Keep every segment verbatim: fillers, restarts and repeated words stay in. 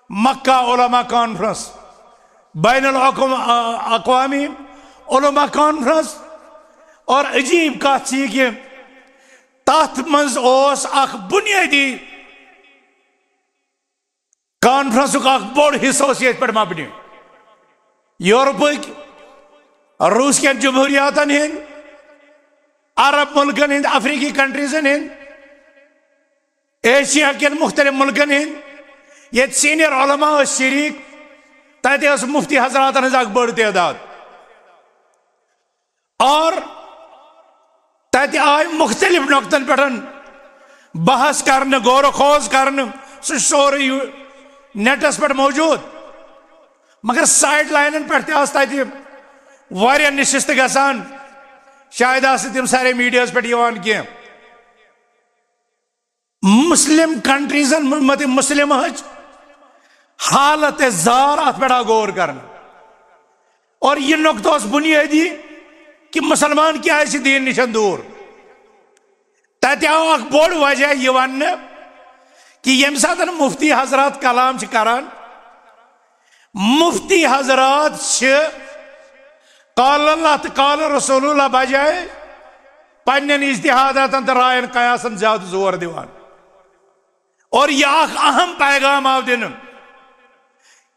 Mecca علماء conference, بین الاقوام اقوامی علماء کانفرنس۔ اور عجیب کتھ چھ یہ کہ تتھ منز اوس اکھ بنیادی کانفرنسک اکھ بوڑ حصہ اوس یتھ پٮ۪ٹھ مبنی۔ یورپک، روس کٮ۪ن جمہوریاتن ہند، عرب ملکن ہند، افریقی کنٹریزن ہند، ایشیا کٮ۪ن مختلف ملکن ہند، ییٚتہِ سینئر علماء ٲسۍ شریک، تتہِ ٲس مفتی حضراتن ہٕنٛز اکھ بٔڑ تعداد۔ اور تتہِ آے مختلف نقطن پٮ۪ٹھ بحث کرنہٕ، غور و خوض کرنہٕ۔ سُہ چھُ سورُے نیٹس پٮ۪ٹھ موجود۔ مگر سائیڈ لائنن پٮ۪ٹھ تہِ آسہٕ تتہِ واریاہ نشستہٕ گژھان، شاید آسہٕ تِم سارے میڈیاہس پٮ۪ٹھ یِوان کینٛہہ۔ مسلم کنٹریزن، امت مسلمہ ہٕچ حالت زار اتھ پٮ۪ٹھ آو غور کرنہٕ۔ اور یہ نقطہ اوس بنیادی کہ مسلمان کیازِ چھِ دین نشن دور۔ تتہِ آو اکھ بوڑ وجہ یہ وننہٕ کہ ییٚمہِ ساتہٕ مفتی حضرات کلام چھِ کران، مفتی حضرات چھِ قال اللہ تہٕ قال رسول اللہ بجائے پننٮ۪ن اجتہاداتن تہٕ راین قیاسن زیادٕ زور دِوان۔ اور یہ اکھ اہم پیغام آو دِنہٕ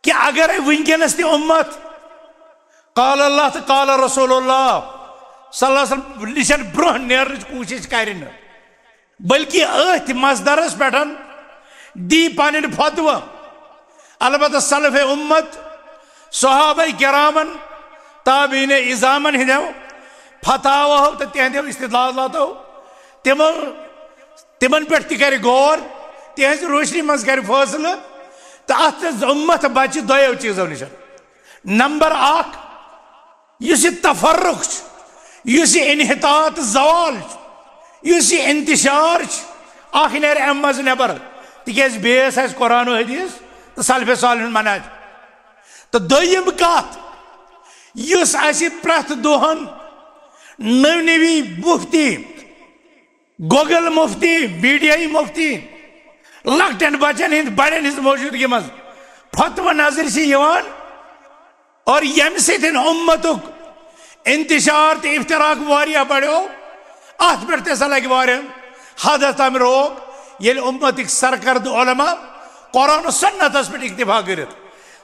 کہ اگر ونکیٚنس تہِ امت قال اللہ تہٕ قال رسول اللہ صلی اللہ علیہ وسلم نِشن برونٛہہ نیرنٕچ کوٗشِش کرِ نہٕ، بلکہ أتھۍ مصدرس پٮ۪ٹھ دی پنٕنۍ فتویٰ۔ البتہ سلف امت، صحابہ کرامن، تابعین عظامن ہٕنٛدیو فتاوہو تہٕ تِہنٛدیو استدلالاتو، تِمو، تِمن پٮ۪ٹھ تہِ کرِ غور، تِہنٛزِ روشنی منٛز کرِ فٲصلہٕ، تہٕ اتھ منٛز امت بچہِ دۄیو چیٖزو نِش۔ نمبر اکھ، یُس یہِ تفرق چھُ، یُس یہِ انحطاط زوال چھُ، یُس یہِ انتشار چھُ، اکھ نیرِ امہِ منٛز نٮ۪بر، تِکیازِ بیٚیِس آسہِ قرآن و حدیث تہٕ سلف صالح ہُنٛد منہج۔ تہٕ دوٚیِم کتھ، یُس اسہِ پرٛٮ۪تھ دۄہن نٔوۍ نٔوۍ مفتی، گوگل مفتی، میڈیائی مفتی، لۄکٹٮ۪ن بچن ہٕنٛدۍ بڑٮ۪ن ہٕنٛز موجودگی منٛز فتویٰ نظر چھِ یِوان، اور ییٚمہِ سۭتۍ امتُک انتشار تہٕ افتراق واریاہ بڑیو، اتھ پٮ۪ٹھ تہِ ہسا لگہِ واریاہن حدس تام روک، ییٚلہِ امتٕکۍ سرکردٕ علماء قرآن و سنتس پٮ۪ٹھ اکتفا کٔرِتھ،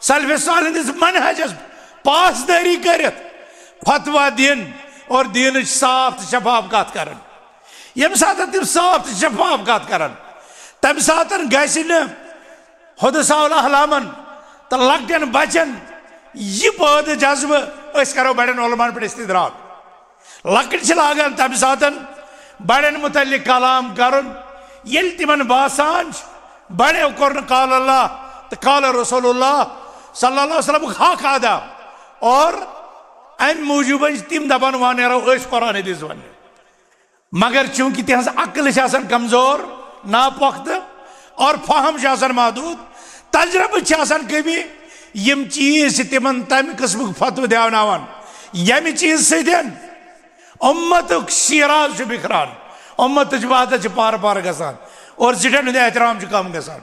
سلف صالح ہٕنٛدِس منہجس پاسدٲری کٔرِتھ فتویٰ دِن اور دینٕچ صاف تہٕ شفاف کتھ کرن۔ ییٚمہِ ساتہٕ تِم صاف تہٕ شفاف کتھ کرن، تمہِ ساتہٕ گژھِ نہٕ حدثاء الاحلامن تہٕ لۄکٹٮ۪ن بچن یہِ پٲدٕ جذبہٕ، أسۍ کرو بڑٮ۪ن علماءن پٮ۪ٹھ استدراک۔ لۄکٕٹۍ چھِ لاگان تمہِ ساتہٕ بڑٮ۪ن متعلق کلام کرُن، ییٚلہِ تِمن باسان چھُ بڑٮ۪و کوٚر نہٕ قال اللہ تہٕ قال رسول اللہ صلی اللہ علیہ وسلمُک حق ادا، اور امہِ موٗجوٗبن چھِ تِم دپان، وۄنۍ نیرو أسۍ قرآن حدیث وننہِ۔ مگر چونکہ تہنٛز عقل چھِ آسان کمزور، ناپختہٕ، اور فہم چھُ آسان محدود، تجربہٕ چھِ آسان کمی، یِم چیٖز چھِ تِمن تمہِ قٕسمُک فتویٰ دیاوناوان، ییٚمہِ چیٖز سۭتۍ امتُک شیراز چھُ بکھران، امتٕچ وحدت چھِ پارٕ پارٕ گژھان، اور زِٹھٮ۪ن ہُنٛد احترام چھُ کم گژھان۔